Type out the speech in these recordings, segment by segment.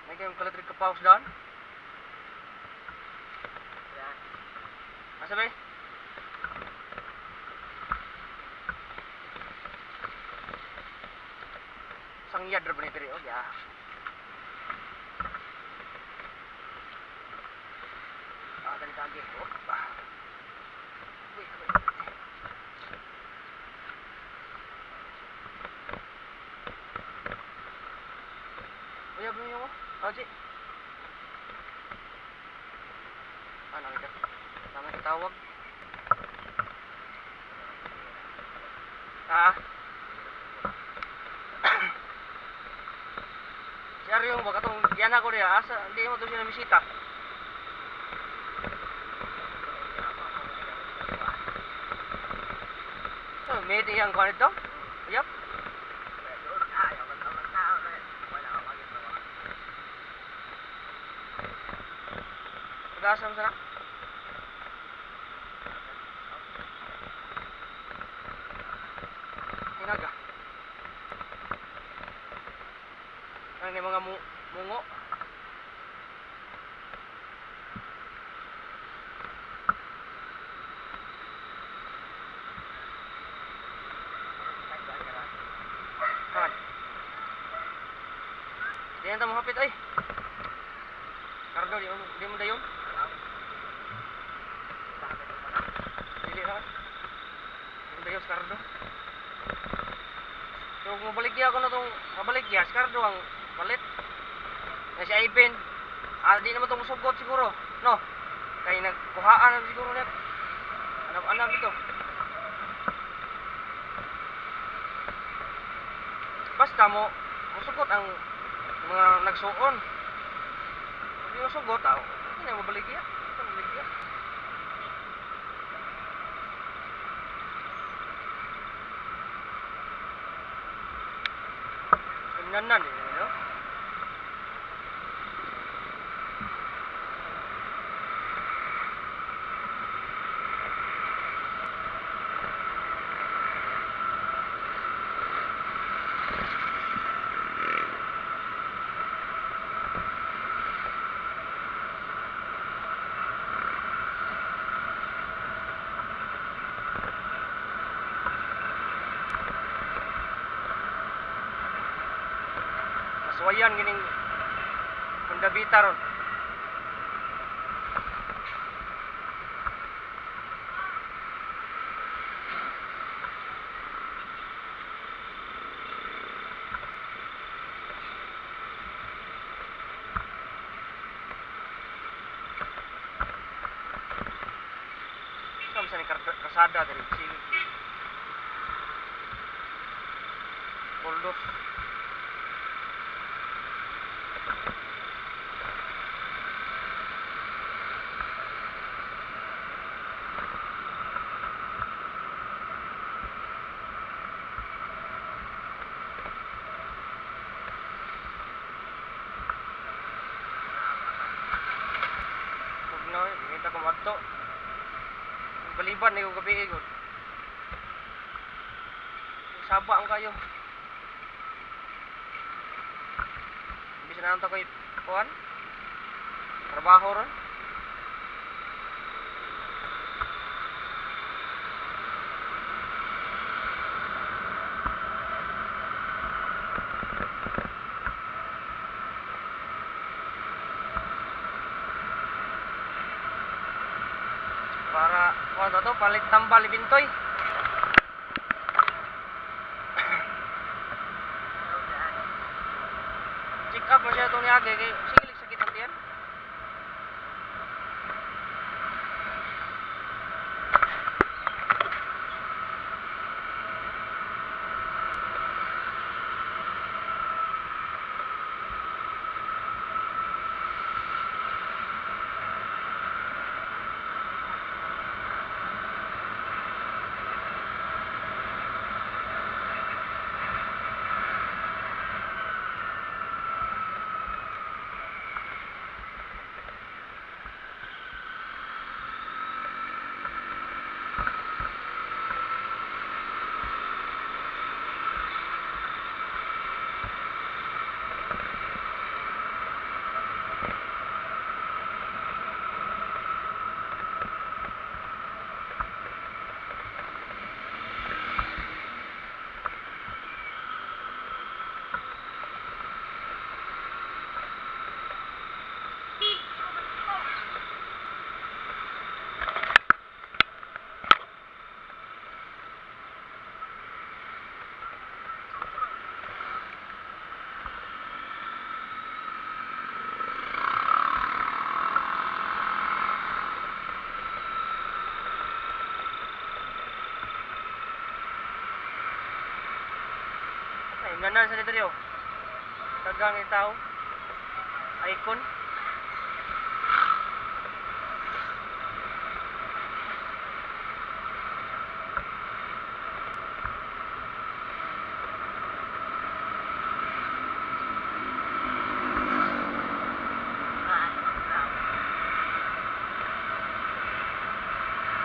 May kayong kalatrig ka paus daan? Asa ba eh? Sangyad ra ba ni diri oh ya. Ah, dali kagi. Oh. Ah. Wait, wait. Uyab mo yung oh. Oji. Ah, nakita. Tama tawag. Ah. Si Aryong ba katong yana ko niya asa hindi mo to siya namisita. Oh, may di ang kuan ito. Yep. Pag-asa mo sana. Hinaga. Ano yung mga mungo? Han. Di na mo hapit ay. Kardo di mo dayon. Dili na. Di mo dayon sa Kardo. So kung mabaligya ako na tong mabaligya, si Kardo ang palit. Na si Ivan, di naman itong musugot siguro, no? Kaya nagkuhaan na siguro niya. Anak-anak ito. Basta mo, musugot ang mga nagsuon. Kung di musugot, hindi na mabaligya. Hindi na mabaligya. Nanan eh, no? Masuwayan gining kundabita ron. Sama sa ni kasada diri si Boldos. No, kita ko madto. Baliban ni ko gabi gud. Saba ang kayo. Imbis na ta koy kuan. Trabaho ron. Para kuan to palit tambal ibintoy. Check up mo siya itong niagi kay sige sakit ang tiyan. Imnanan sa dito. Daghang tao. Icon.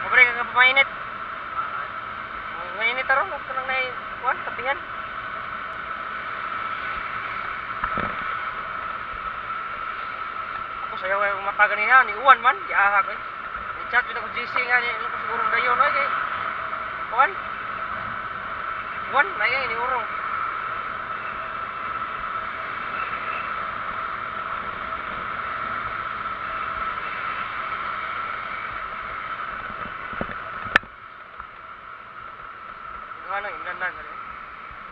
Pobre ka kapainit. Mainit aron, huwag ka nang nai kuan, kapihan. Ako sayaw ay mata ganina, ni uwan man, giahak eh. Ni chat bitaw ko GC nga ni ko siguro dayon oy kay kuan. Uwan, na ni urong. Ano, imnanan rin.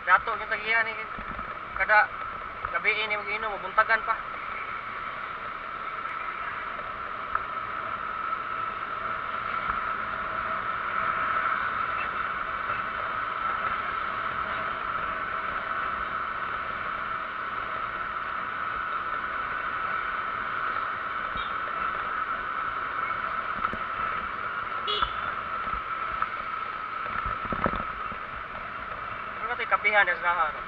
Dato yung tagiya ni kada gabi ni mag-inom, mabuntagan pa. Ano ba ito'y kapihan na sa ano?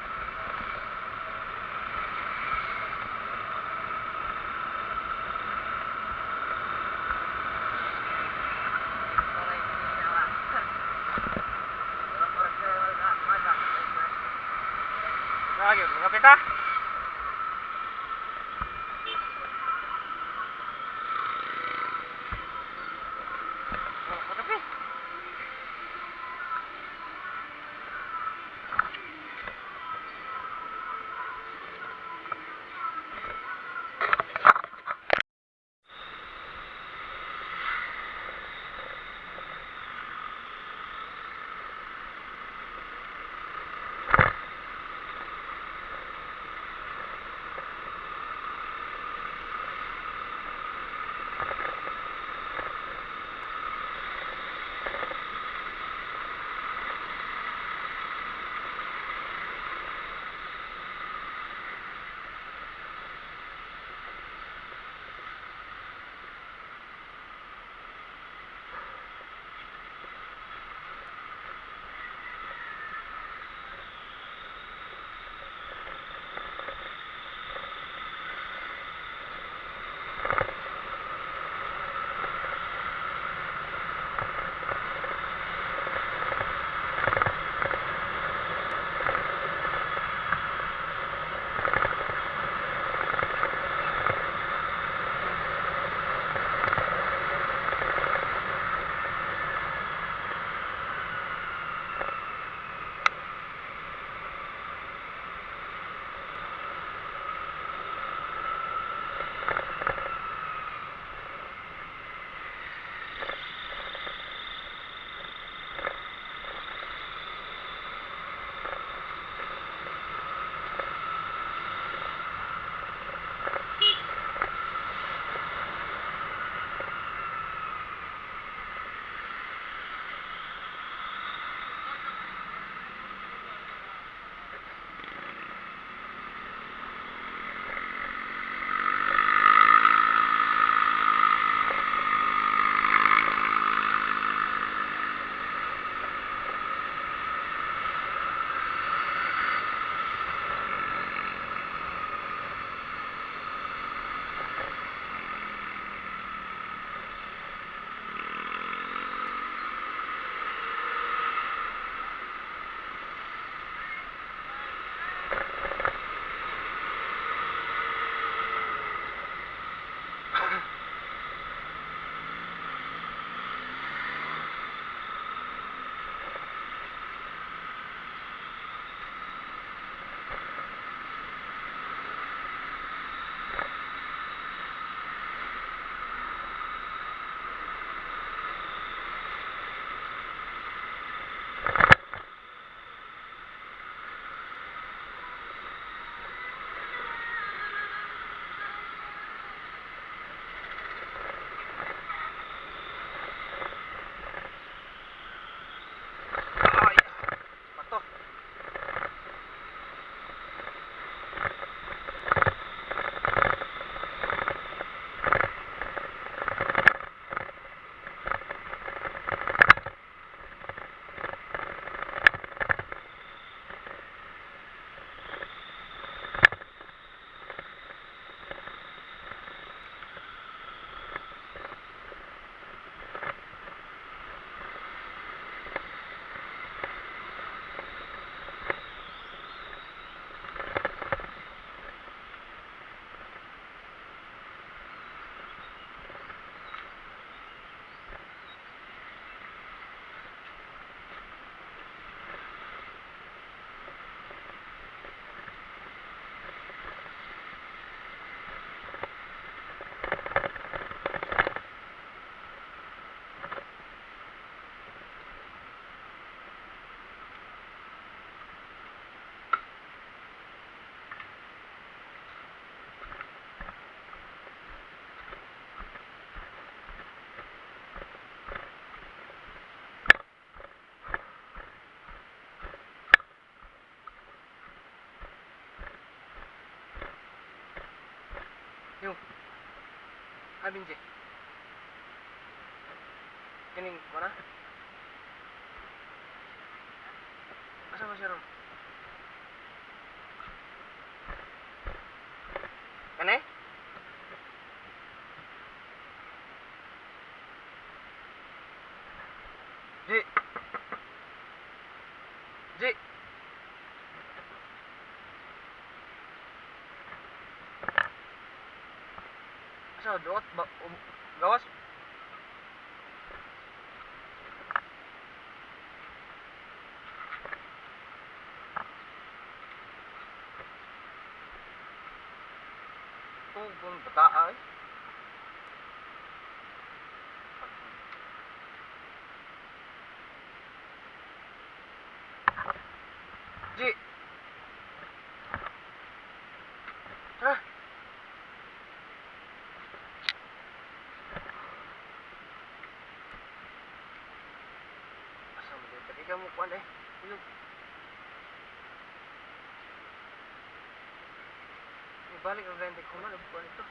Lagi, mga pita. Oh, kape. Ah, Benji. Kining ko na? Asa ba siya ron? Kani? Ji. Ji. Asa duot ba gawas? Tugong bataa eh. Ji. Tara. Asa mo dito? Ikaw mo kuan eh. Uyog. Ibalik ang ganyan ko man kuan ito.